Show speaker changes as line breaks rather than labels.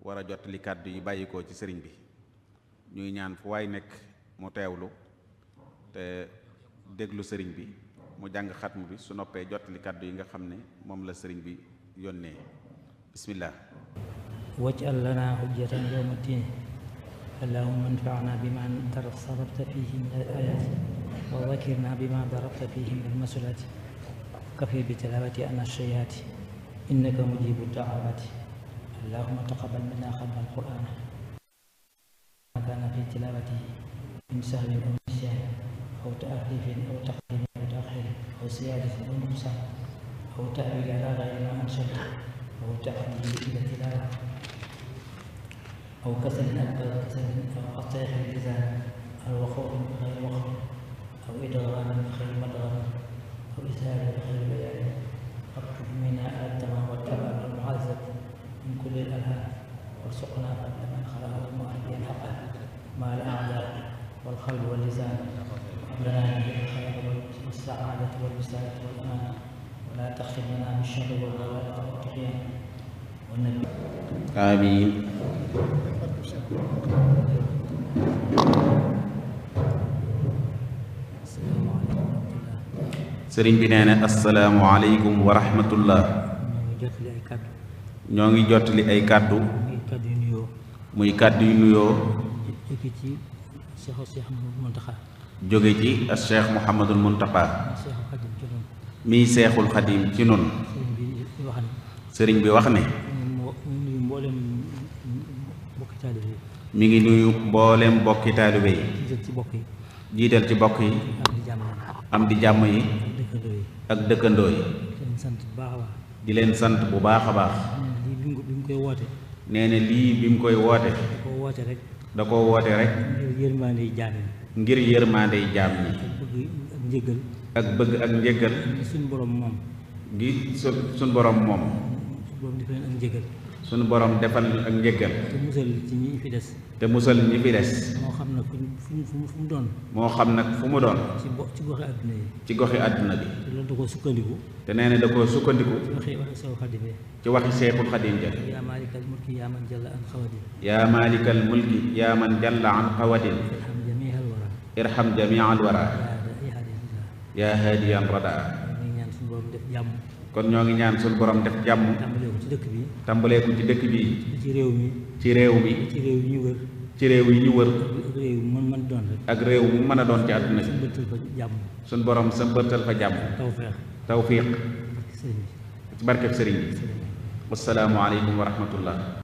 war a jottali kàddu yi bàyyikoo ci sëriñ bi ñuy ñaan fu waay nekk mu teewlu te déglu sëriñ bi mu jàng xatmu bi su noppee jottali kàddu yi nga xam ne moom la sëriñ bi yónnee bismillah.
waj'al lana hujjatan yawma ddin allahumma anfa'na bima sarafta fihi min al-ayat wa dhakkirna bima darabta fihi min al-masalati kafi bi tilawati an ash-shayati innaka mujibu ad-da'awati allahumma taqabbal minna khatma al-Qur'an ma kana fi tilawatihi min sahwin aw nisyan aw ta'rifin aw taqdimin aw ta'khirin aw ziyadatin aw nuqsan aw ta'wil ala ghayri ma anzalta aw ta'dil ila tilawa أو كسل أو قطيع اللسان أو وقوع بغير وقت أو إدغام بغير مدغم أو إسهال بغير بيان اكتب منا التمام والكمال والمعزز من كل الألهام وارزقنا فضل من خلق المؤدي الحق مع الأعداء والقلب واللسان لنا بالخير والسعادة والبسالة والأمان ولا تختم لنا بالشر والضلالة والطغيان والنبي
آمين. sëriñ bi nee na asalaamualeykum wa rahmatullah. ñoo ngi jottali ay kàddu muy kàddu yu nuyoo jóge ci Cheikh Mouhamadul Muntaqa miy seexul xadim ci nun sëriñ bi wax ne mi ngi nuyu mboolem bokki taalibe yi jiital ci bokk yi am di jàmm yi ak dëkkandoo yi di leen sant bu baax a baax nee na lii bi mu koy woote da ko woote rek ngir yërmaande yi jaam ñi ak bëgg ak njëggal gi suñ borom moom suñu borom defal ak njëggal te musal ñi fi des moo xam nag fu mu doon ci goxi àdduna bi te nee na da koo sukkandiku ci waxi Seexul Xadiim ja yaa maalikal mulki yaa man jalla an xawadin irham jamial wara yaa haadiyan radaa kon ñoo ngi ñaan suñu borom def jàmm tàmbalee ko ci dëkk bi ci réew mi ci réew yi ñu wër ak réew mu mën a doon ci àdduna si suñu borom sa mbërtal fa jàmm tawfiq ci barkeb sëriñ bi assalaamu aleykum wa rahmatullah.